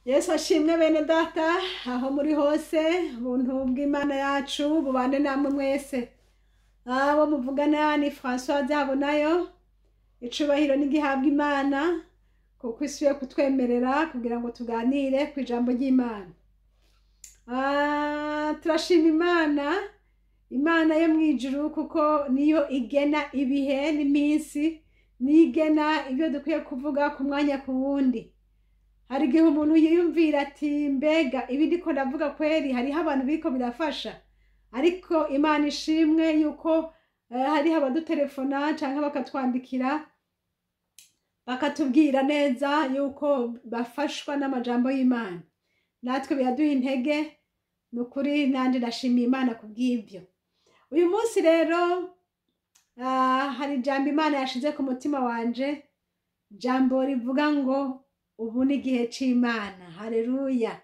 Yesu ashimwe bene data aho muri hose, ubuntu bw'Imana yacu bubane namwe mwese. Abo muvugana ni François Nzabonayo. Icubahiro n'igihabwa Imana kuko isubiye kutwemerera kugira ngo tuganire ku ijambo ry'Imana. Turashima Imana, Imana yo mw'ijuru, kuko niyo igena ibihe n'iminsi, niyo igena ibyo dukwiye kuvuga ku mwanya ku wundi. Hari igihe umuntu yiyumvira ati mbega ibi ndiko ndavuga kweri hariho abantu biriko birafasha, ariko Imana ishimwe yuko hariho abadutelefona canke bakatwandikira bakatubwira neza yuko bafashwa n'amajambo y'Imana. Natwe biraduha intege, ni ukuri nanje ndashimiye Imana kubw'ibyo. Uyu munsi rero hari ijambo Imana yashize ku mutima wanje, ijambo rivuga ngo ubu ni igihe c'Imana. Haleluya!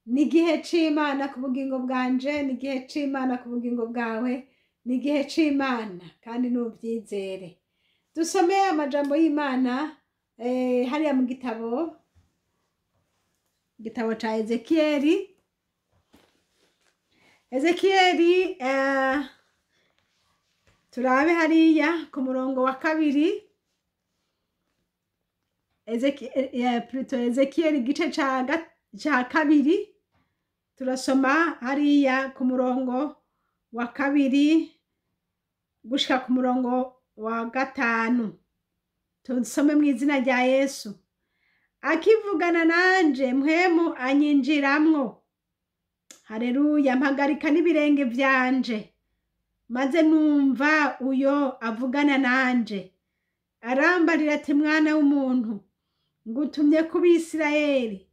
Ni igihe c'Imana ku bugingo bwanje, ni igihe c'Imana ku bugingo bwawe, ni igihe c'Imana kandi nuvyizere. Dusome amajambo y'Imana hariya mu gitabo ca Ezekiyeli. Ezekiyeli turabe hariya ku murongo wa 2. Ezekiyeli igice ca 2, turasoma hariya ku murongo wa 2 gushika ku murongo wa 5. Tusome mu izina rya Yesu. Akivugana nanje mpwemu anyinjiramwo. Haleluya! Mpagarika n'ibirenge vyanje, maze numva uyo avugana nanje. Arambarira ati mwana w'umuntu, ngutumye ku Bisirayeli,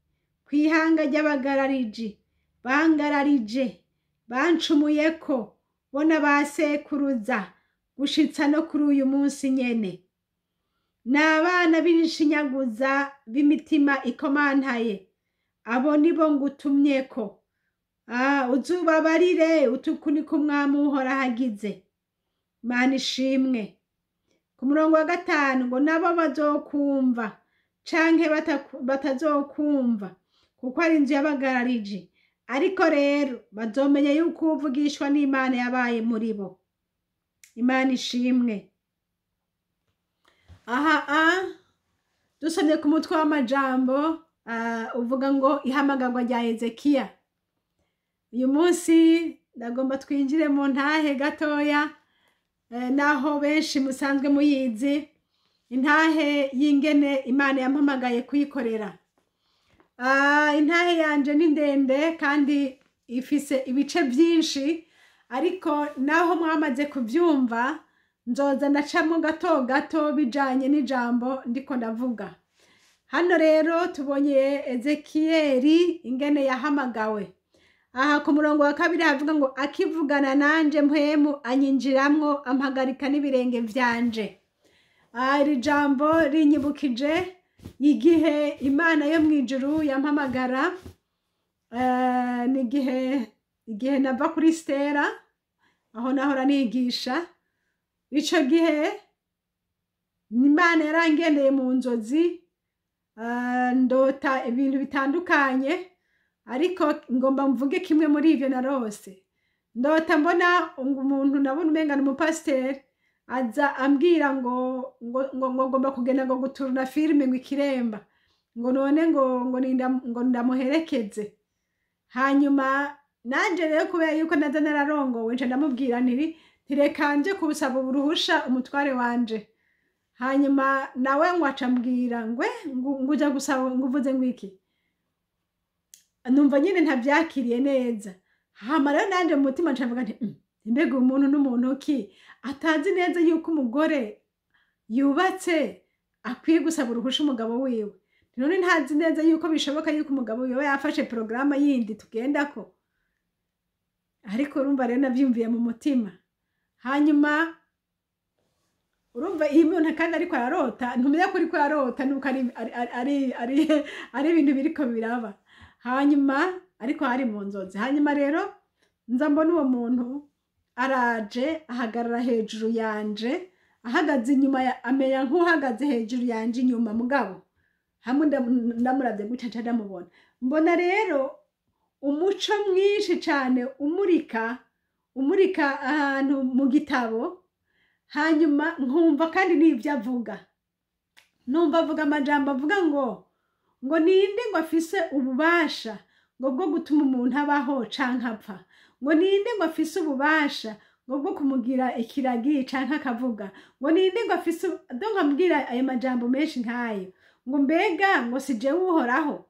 kw'ihanga ry'abagarariji, bangararije, bancumuyeko, bo n'abasekuruza, gushitsa no kuri uyu munsi nyene. Ni abana b'inshinyaguza b'imitima ikomantaye, abo nibo ngutumyeko. Uzubabarire utuku niko Umwami Uhoraho agize. Mana ishimwe. Ku murongo wa 5 ngo nabo bazokumva canke batazokumva, kuko ari inzu y'abagarariji, ariko rero bazomenya yuko uvugishwa n'Imana yabaye muri bo. Imana ishimwe. Aha dusomye ku mutwe w'amajambo uvuga ngo ihamagarwa rya Ezekiya. Uyu munsi ndagomba twinjire mu ntahe gatoya, naho benshi musanzwe muyizi, intahe y'ingene Imana yampamagaye kuyikorera. Intahe yanje ni ndende kandi ifise ibice byinshi, ariko naho mwamaze kuvyumva nzoza ndacamo gato gato bijanye n'ijambo ndiko ndavuga. Hano rero tubonye Ezekiyeli ingene yahamagawe. Aha ku murongo wa 2 havuga ngo akivugana nanje mpwemu anyinjiramwo ampagarika n'ibirenge vyanje. Iri jambo rinyibukije igihe Imana yo mw'ijuru yampamagara, n'igihe igihe nava kuri Stella aho nahora nigisha. Ico gihe Imana yarangendeye mu nzozi, ndota ibintu bitandukanye, ariko ngomba mvuge kimwe muri ivyo narose. Ndota mbona umuntu nabona umenga ni umupasiteri aza ambwira ngo ngo ngomba kugenda ngo guturuna filime ngo ikiremba, ngo none ngo ndamuherekeze. Hanyuma nanje rero kubera yuko naza nararongowe nca ndamubwira nti ntireka nje kubusaba uruhusha umutware wanje. Hanyuma nawe ngo aca ambwira ngwe nguja gusaba nguvuze ngo iki, numva nyine ntavyakiriye neza. Hama rero nanje mu mutima nca mvuga nti mbega umuntu n'umuntu ki atazi neza yuko umugore yubatse akwiye gusaba uruhusha umugabo wiwe. None ntazi neza yuko bishoboka yuko umugabo wiwe yafashe porogaramu yindi tugendako. Ariko urumva rero navyumviye mu mutima. Hanyuma urumva iyo umuntu kandi ariko ararota ntumenya ko ariko ararota nuko ari ibintu biriko biraba. Hanyuma ariko hari mu nzozi. Hanyuma rero nza mbona uwo muntu araje ahagarara hejuru yanje, ahagaze inyuma amenya nk'uhagaze hejuru yanje inyuma mugabo. Hamwe ndamuravye gutya, nca ndamubona. Mbona rero umuco mwinshi cane umurika, umurika ahantu mu gitabo. Hanyuma nkumva kandi n'ibyo avuga, numva avuga amajambo avuga ngo ninde ngo afise ububasha ngo bwo gutuma umuntu abaho canke apfa, ngo ninde ngo afise ububasha ngo bwo kumugira ikiragi canke akavuga, ngo ninde ngo afise, donc ambwira ayo majambo menshi nkayo, ngo mbega ngo si jewe Uhoraho?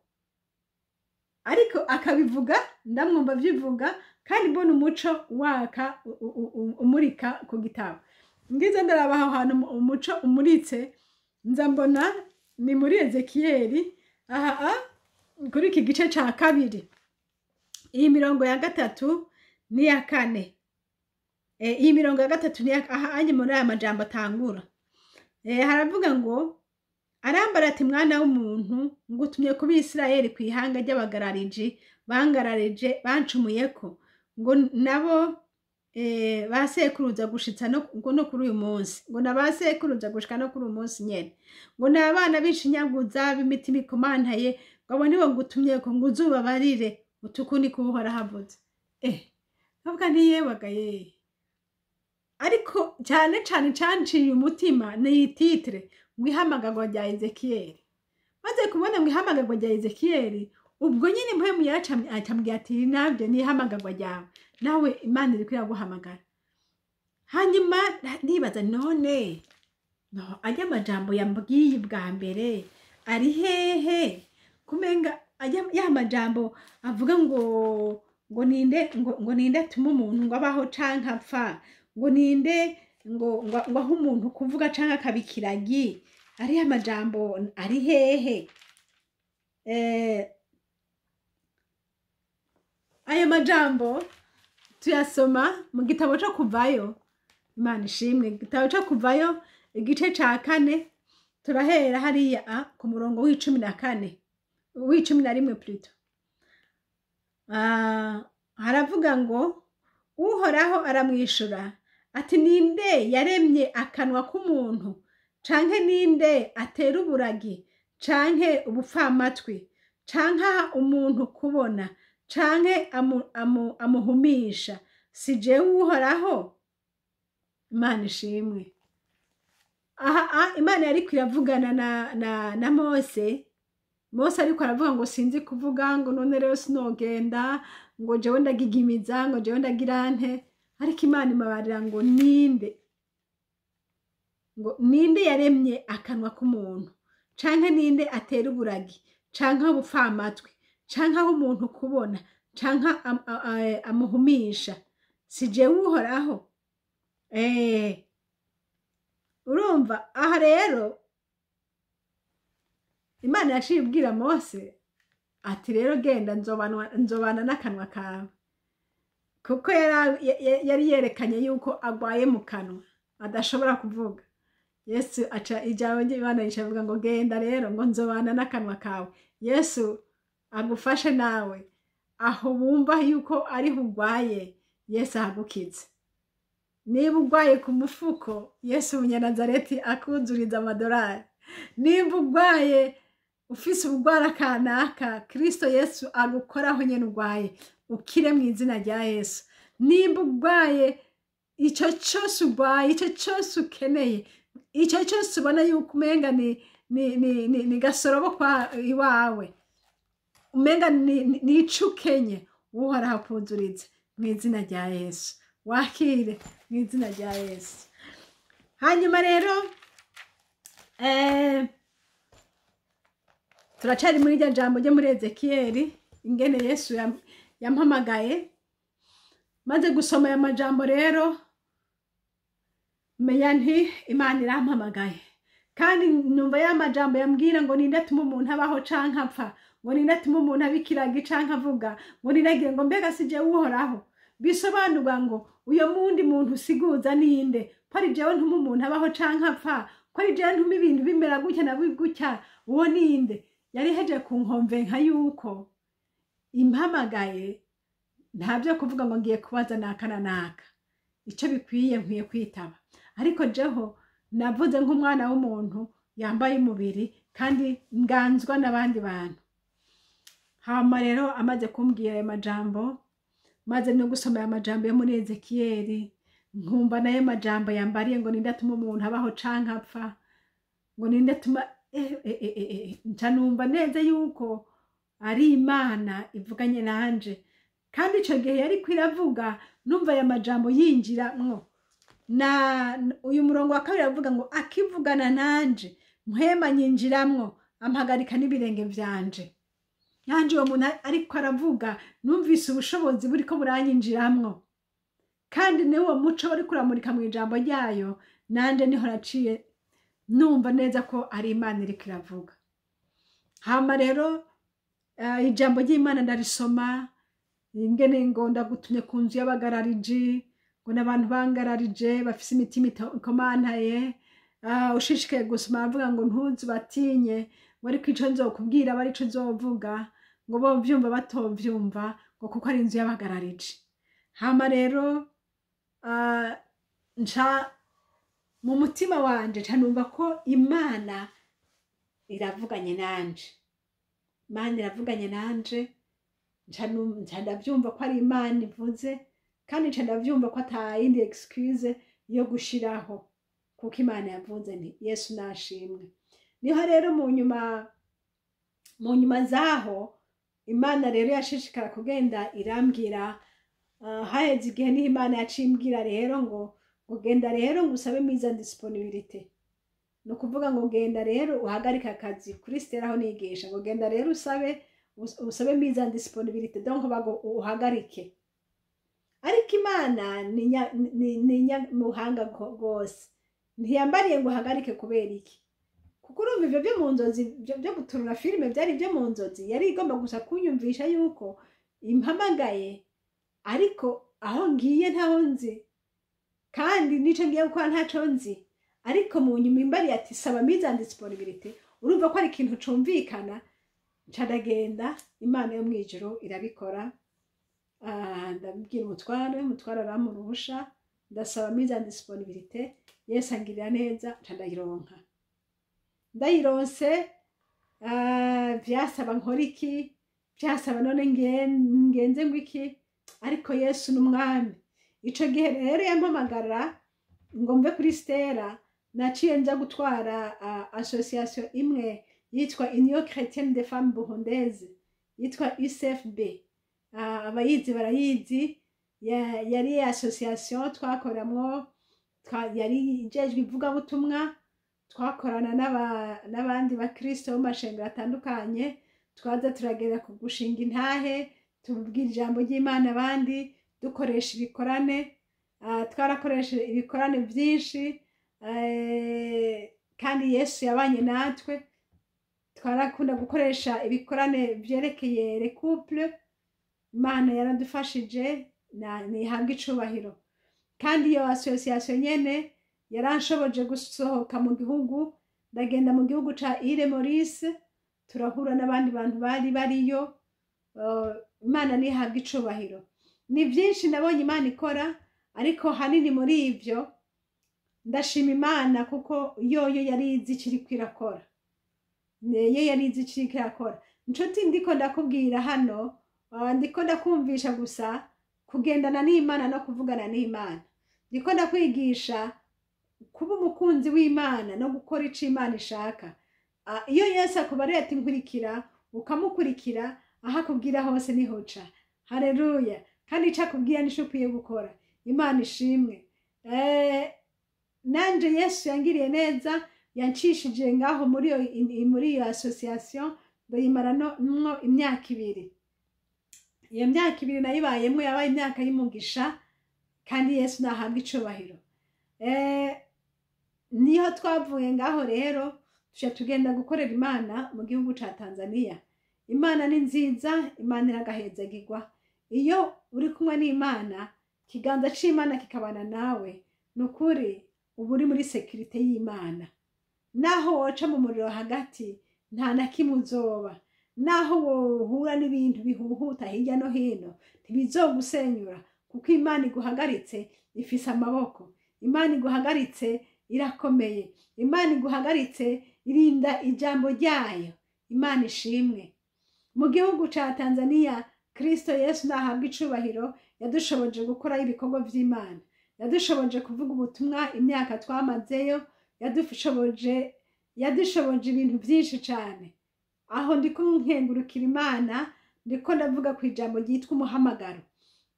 Ariko akabivuga ndamwumva avyivuga, kandi mbona umuco waka umurika ku gitabo. Ngize ndaraba aho hantu umuco umuritse, nza mbona ni muri Ezekiyeli aha kuri iki gice ca kabiri, iyi mirongo ya gatatu n'iya kane. Iyi mirongo ya gatatu n'iya aha anye muri aya majambo atangura, haravuga ngo: "Arambara ati: Mwana w'umuntu, ngutumye ku Bisirayeli, ku ihanga ry'abagarariji bangararije, bancumuyeko ngo nabo basekuruza gushitsa no, ngo no kuri uyu munsi, ngo na basekuruza gushika no kuri uyu munsi nyene, ngo ni abana b'inshinyaguza, b'imitima ikomantaye, ngo abo nibo ngutumyeko, ngo uzubabarire utuku niko Uhoraho avuze." Nkavuga nti: "Yewaga ye!" Ariko cyane cyane canciye umutima ni iyi titre ngo "Ihamagarwa rya Ezekiyeli". Maze kubona ngo "Ihamagarwa rya Ezekiyeli", ubwo nyine Mpwemu acambwira ati: "Nabyo ni ihamagarwa ryawe, nawe Imana iriko iraguhamagara." Hanyuma nibaza: none no ajya amajambo yambwiye bwa mbere ari hehe? Kumenga ajya ya majambo avuga ngo ninde ngo ninde atuma umuntu ngo abaho canke apfa, ngo ninde ngo ahe umuntu kuvuga canke akaba ikiragi, ariya majambo ari hehe? Ayo majambo tuyasoma mu gitabo co Kuvayo. Imana ishimwe! Igitabo co Kuvayo, igice ca kane, turahera hariya ku murongo w'14, w'11 plutôt. Haravuga ngo: "Uhoraho aramwishura ati: Ninde yaremye akanwa k'umuntu? Canke ninde atera uburagi canke ubupfamatwi, canke aha umuntu kubona, canke amuhumisha? Si jewe Uhoraho?" Imana ishimwe! Aha Imana yariko iravugana na Mose. Mose ariko aravuga ngo sinzi kuvuga, ngo none rero sinogenda, ngo jewe ndagigimiza, ngo jewe ndagira nte. Ariko Imana imubarira ngo ninde, ngo ninde yaremye akanwa k'umuntu, canke ninde atera uburagi canke ubupfamatwi, canke aho umuntu kubona, canke amuhumisha? Si jewe Uhoraho? Urumva aha rero Imana yaciye ibwira Mose ati: "Rero genda, nzobana n'akanwa kawe", kuko yari yerekanye yuko agwaye mu kanwa, adashobora kuvuga. Yesu aca ijambo ry'Imana rica avuga ngo: "Genda rero", ngo "nzobana n'akanwa kawe." Yesu agufashe nawe aho wumva yuko ariho ugwaye, Yesu ahagukize. Niba ugwaye ku mufuko, Yesu Umunyanazareti akuzuriza amadolari. Nimba ugwaye, ufise ubugwara kanaka, Kristo Yesu agukoraho nyene ugwaye, ukire mu izina rya Yesu. Nimba ugwaye icyo cyose ugwaye, icyo cyose ukeneye, icyo cyose ubona yuko umenga ni gasorobo kwa iwawe, umenga ni ico ukenye, Uhoraho akuzurize mu izina rya Yesu. Wakire mu izina rya Yesu. Hanyuma rero turacari muri rya jambo ryo muri Ezekiyeli, ingene Yesu yampamagaye. Maze gusoma aya majambo rero, menya nti Imana irampamagaye, kandi numva ya majambo yambwira ngo ninde atuma umuntu abaho canke apfa, ngo ninde atuma umuntu aba ikiragi canke avuga, ngo ninagira ngo mbega si jewe Uhoraho? Bisobanurwa ngo uyo mundi muntu usiguza ninde, ko ari jewe ntuma umuntu abaho canke apfa, ko ari jewe ntuma ibintu bimera gutya na gutya? Uwo ninde? Yari heje kunkonvenka yuko impamagaye. Nta byo kuvuga ngo ngiye kubaza naka na naka, icyo bikwiye nkwiye kwitaba. Ariko jeho navuze nk'umwana w'umuntu yambaye umubiri. Kandi nganzwa n'abandi bantu. Hama rero amaze kumbwira ayo majambo, maze no gusoma aya majambo yo muri Ezekiyeli, nkumva nayo majambo yambariye ngo ninde atuma umuntu abaho canke apfa, ngo ninde atuma, nca numva neza yuko ari Imana ivuganye nanje. Kandi ico gihe yariko iravuga, numva aya majambo yinjiramwo. Na uyu murongo wa kabiri aravuga ngo akivugana nanje mpwema nyinjiramwo, ampagarika n'ibirenge vyanje. Yanje uwo muntu ariko aravuga, numvise ubushobozi buriko buranyinjiramwo, kandi niwo muco wariko uramurika mu ijambo ryayo. Nanje niho naciye numva neza ko ari Imana iriko iravuga. Hama rero ijambo ry'Imana ndarisoma, ingene ngo ndagutumye ku nzu y'abagarariji, ngo n'abantu bangararije bafise imitima ikomantaye. Ushishikaye gusoma, aravuga ngo ntuzu batinye, ngo ariko ico nzokubwira aba arico uzovuga, ngo bovyumva batovyumva, ngo kuko ari inzu y'abagarariji. Hama rero nca mu mutima wanje nca numva ko Imana iravuganye nanje, Imana iravuganye nanje. Nca ndavyumva ko ari Imana ivuze, kandi nca ndavyumva ko ata yindi excuse yo gushiraho, kuko Imana yavuze. Nti Yesu nashimwe. Niho rero mu nyuma zaho Imana rero yashishikara kugenda irambwira. Haheze igihe niho Imana yaciye imbwira rero ngo genda rero ngo usabe mise en disponibilité. Ni ukuvuga ngo genda rero uhagarike akazi kuri Stella aho nigisha, ngo genda rero usabe mise en disponibilité, donc bago uhagarike. Ariko Imana ni nyamuhanga rwose, ntiyambariye ngo uhagarike kubera iki, kuko urumva ivyo byo mu nzozi byo guturura filime byari ibyo mu nzozi. Yari igomba gusa kunyumvisha yuko impamagaye, ariko aho ngiye ntaho nzi, kandi n'ico ngiye gukora ntaco nzi. Ariko mu nyuma imbariye ati saba mise en disponibilité, urumva ko ari ikintu cumvikana. Nca ndagenda, Imana yo mw'ijuru irabikora. Ndabwira umutware, umutware arampa uruhusha, ndasaba mise en disponibilité. Yesu angirira neza, nca ndayironka. Ndayironse, vyasaba nkora iki? Vyasaba none ngenze ngo iki? Ariko Yesu ni umwami. Ico gihe rero yampamagara ngo mve kuri Stella, naciye nja gutwara association imwe yitwa Union Chrétienne des Femmes Burundaises, yitwa UCFB. Abayizi barayizi. Yari association twakoramwo, yari ijejwe ivugabutumwa. Twakorana n'abandi bakristo bo mu mashengero atandukanye. Twaza turagera ku gushinga intahe, tubwira ijambo ry'Imana abandi, dukoresha ibikorane. Twarakoresheje ibikorane byinshi, kandi Yesu yabanye natwe. Twarakunda gukoresha ibikorane vyerekeye les couples. Imana yaradufashije, nihabwa icubahiro. Kandi iyo association nyene yaranshoboje gusohoka mu gihugu, ndagenda mu gihugu ca Ile Maurice, turahura n'abandi bantu bari bariyo. Imana nihabwa icubahiro. Ni byinshi nabonye Imana ikora, ariko hanini muri ivyo ndashima Imana, kuko yoyo yari izi icyo iriko irakora, niyo yari izi icyo iriko irakora. Nshuti, ndiko ndakubwira hano, ndiko ndakumvisha gusa kugendana n'Imana no kuvugana n'Imana. Ndiko ndakwigisha kuba umukunzi w'Imana no gukora ico Imana ishaka. Iyo Yesu akubariye ati nkurikira, ukamukurikira, aho akubwira hose niho uca. Haleluya! Kandi ico akubwira nico ukwiye gukora. Imana ishimwe. Nanje Yesu yangiriye neza, yancishije ngaho muri iyo association, ndayimaramwo imyaka 2. Iyo myaka 2 nayibayemwo yabaye imyaka y'umugisha, kandi Yesu nahabwa icubahiro. Niho twavuye ngaho rero, tuca tugenda gukorera Imana mu gihugu ca Tanzania. Imana ni nziza, Imana iragahezagirwa. Iyo uri kumwe n'Imana, ikiganza c'Imana kikabana nawe, ni ukuri uba uri muri sécurité y'Imana. Naho woca mu muriro hagati, nta na kimwe uzoba. Naho wohura n'ibintu bihuhuta hirya no hino, ntibizogusenyura, kuko Imana iguhagaritse ifise amaboko. Imana iguhagaritse irakomeye. Imana iguhagaritse. Irinda ijambo ryayo. Imana ishimwe. Mu gihugu ca Tanzania, Kristo Yesu nahabwa icubahiro, yadushoboje gukora ibikorwa vy'Imana, yadushoboje kuvuga ubutumwa imyaka twamazeyo, yadushoboje ibintu vyinshi cane. Aho ndiko nkengurukira Imana, ndiko ndavuga ku ijambo ryitwa umuhamagaro.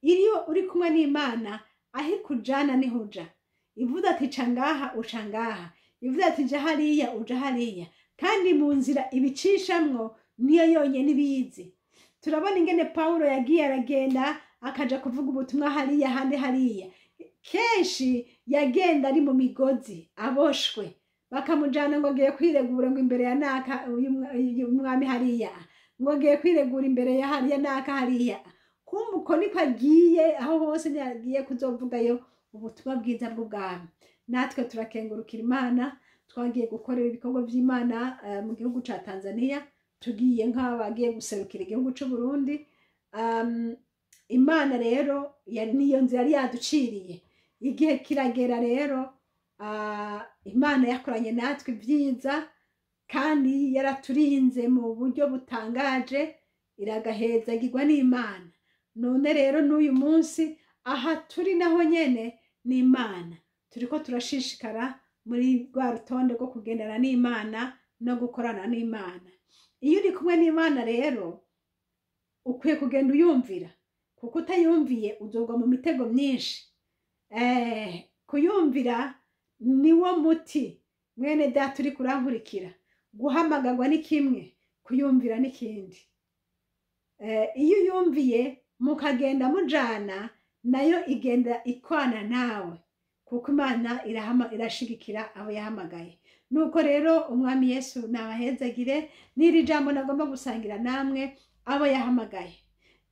Iyo uri kumwe n'Imana, aho ikujana niho uja. Ivuze ati ca ngaha, uca ngaha. Ivuze ati ja hariya, uja hariya. Kandi mu nzira ibicishamwo niyo yonyene ibizi. Turabona ingene Pawulo yagiye aragenda akaja kuvuga ubutumwa hariya handi hariya. Kenshi yagenda ari mu migozi aboshwe, bakamujana ngo agiye kwiregura ngo imbere ya naka uyu mwami hariya, ngo agiye kwiregura imbere ya hariya naka hariya. Kumva uko niko agiye aho hose agiye kuzovugayo ubutumwa bwiza bw'ubwami. Natwe turakengurukira Imana, twagiye gukorera ibikorwa vy'Imana mu gihugu ca Tanzania, tugiye nk'abagiye guserukira igihugu c'u Burundi. Imana rero niyo nzira yari yaduciriye. Igihe kiragera rero, Imana yakoranye natwe ibyiza kandi yaraturinze mu buryo butangaje, iragahezagirwa n'Imana. None rero n'uyu munsi aha turi naho nyene ni Imana. Turiko turashishikara muri rwa rutonde rwo kugendana n'Imana no gukorana n'Imana. Iyo uri kumwe n'Imana rero ukwiye kugenda uyumvira, kuko utayumviye uzogwa mu mitego myinshi. Kuyumvira niwo muti. Mwene data uri kurankurikira, guhamagarwa ni kimwe, kuyumvira ni kindi. Iyo uyumviye mukagenda mujana, nayo igenda ikwana nawe, kuko Imana irashigikira abo yahamagaye. Nuko rero Umwami Yesu nabahezagire. N'iri jambo nagomba gusangira namwe, abo yahamagaye.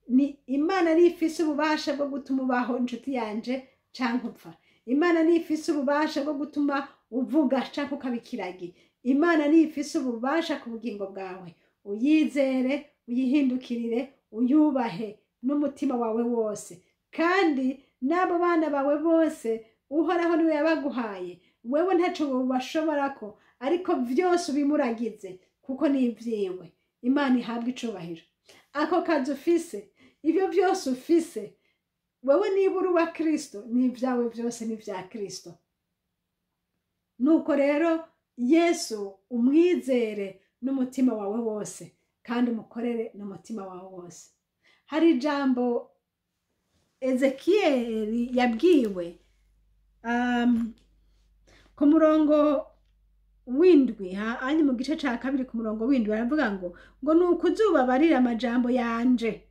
Ni Imana nifise ububasha bwo gutuma ubaho, inshuti yanje, canke upfa. Imana nifise ububasha bwo gutuma uvuga canke ukabikiragi. Imana nifise ububasha ku bugingo bwawe. Uyizere, uyihindukirire, uyubahe n'umutima wawe wose. Kandi n'abo bana bawe bose Uhoraho niwe yabaguhaye, wewe ntaco wobashoborako, ariko vyose ubimuragize kuko ni ivyiwe. Imana ihabwe icubahiro. Ako kazi ufise, ivyo vyose ufise, wewe niba uri uwa Kristo, ni ivyawe vyose, ni ivya Kristo. Nuko rero Yesu umwizere n'umutima wawe wose, kandi umukorere n'umutima wawe wose. Hari ijambo Ezekiyeli yabwiwe ku murongo w'indwi, hanyuma mu gice ca 2 ku murongo w'indwi baravuga ngo nuko uzubabarira amajambo yanje,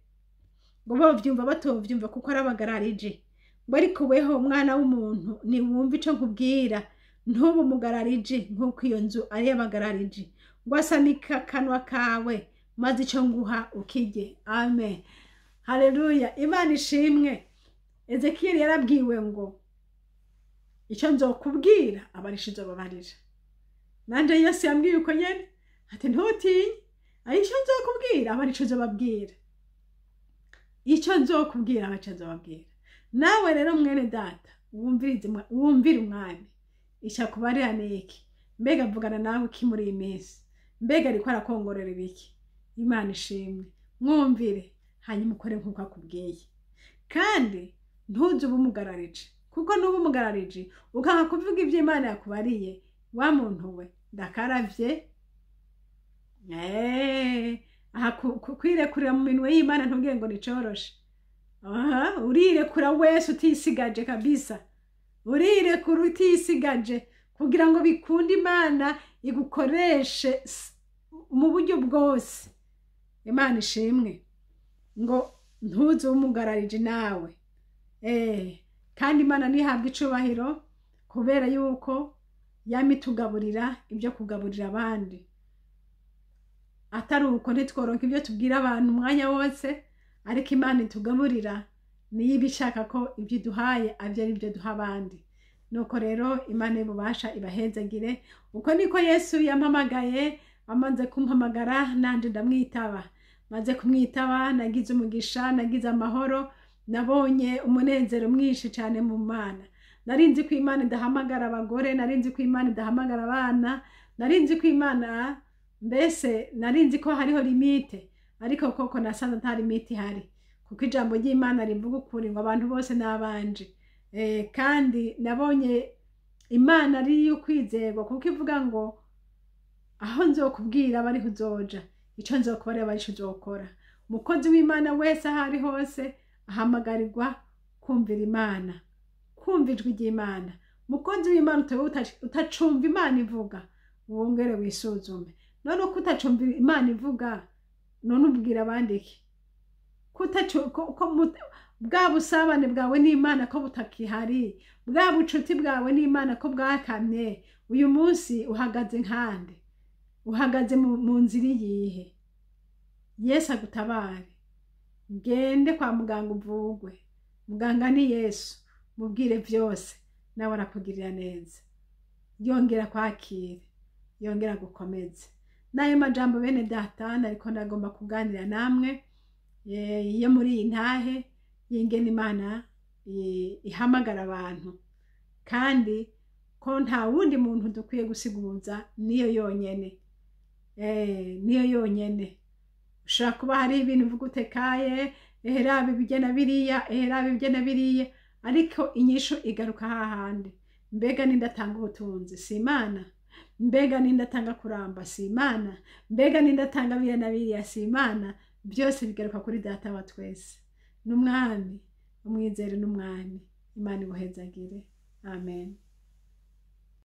ngo bovyumva batovyumva kuko arabagararije, ngo ariko weho mwana w'umuntu niwumva ico nkubwira, ntubu umugararije nk'uko iyo nzu ari y'abagararije, ngo asamika akanwa kawe maze ico nguha ukirye. Amen, haleluya, Imana ishimwe. Ezekiyeli yarabwiwe ngo icyo nzokubwira abarisha izobabarira. Nanje Yesu yambwiye uko nyene, ati ntutinye, icyo nzokubwira abarisha izobabwira, icyo nzokubwira abarisha izobabwira. Nawe rero mwene data wumvire Umwami icyo akubarira ni iki? Mbega avugana nawe iki muri iyi minsi? Mbega ariko arakongorera ibiki? Imana ishimwe. Mwumvire hanyuma ukore nk'uko akubwiye, kandi ntuze ube umugararije, kuko nuba umugararije ukanka kuvuga ibyo Imana yakubariye, wa muntu we ndakaravye. Aha kwirekurira mu minwe y'Imana ntubwire ngo nicoroshe. Aha urirekura wese utisigaje kabisa, urirekura utisigaje kugira ngo bikunde Imana igukoreshe mu buryo bwose. Imana ishimwe. Ngo ntuze umugararije nawe. Kandi Imana ntihabwe icubahiro kubera yuko yamitugaburira ibyo kugaburira abandi. Atari uko ntitworonka ibyo tubwira abantu umwanya wose, ariko Imana itugaburira niyo iba ishaka ko ibyo iduhaye avyo ari byo duha abandi. Nuko rero Imana y'ububasha ibahezagire. Uko niko Yesu yampamagaye, amaze kumpamagara nanje ndamwitaba. Maze kumwitaba nagize umugisha, nagize amahoro, nabonye umunezero mwinshi cyane mu Mana. Narinzi ko Imana idahamagara abagore, narinzi ko Imana idahamagara abana, Nari nzi ko Imana, mbese nari nzi ko hariho limite, ariko koko nasanze nta limite ihari, kuko ijambo ry'Imana rivuga ukuri ngo abantu bose ni abanje. Kandi nabonye Imana ari iy'ukwizerwa, kuko ivuga ngo aho nzokubwira aba ariho uzoja, ico nzokubara aba arico uzokora. Umukozi w'Imana wese aho ari hose ahamagarirwa kumvira Imana, kumva ijwi ry'Imana. Umukozi w'Imana utaba utacumva Imana ivuga, wongere wisuzume. None uko utacumva Imana ivuga, none ubwira abandi iki? Ko bwa busabane bwawe n'Imana ko butakihari, bwa bucuti bwawe n'Imana ko bwakamye, uyu munsi uhagaze nkande? Uhagaze mu nzira iyihe? Yesu agutabare. Gende kwa muganga uvugwe. Muganga ni Yesu. Mubwire byose, nawe arakugirira neza, yongera kwakira, yongera gukomeza. N'ayo majambo, bene data, ariko ndagomba kuganira namwe iyo muri iyi ntahe y'ingene Imana ihamagara abantu, kandi ko nta wundi muntu dukwiye gusiguza, niyo yonyene. Niyo yonyene. Ushobora kuba hari ibintu uvuga utekaye, eheraba ibijya na biriya, eheraba ibijya na biriya, ariko inyishu igaruka hahandi: mbega ninde atanga ubutunzi? Si Imana? Mbega ninde atanga kuramba? Si Imana? Mbega ninde atanga biriya na biriya? Si Imana? Byose bigaruka kuri Data wa twese n'Umwami. Umwizere n'Umwami. Imana ibuhezagire. Amen.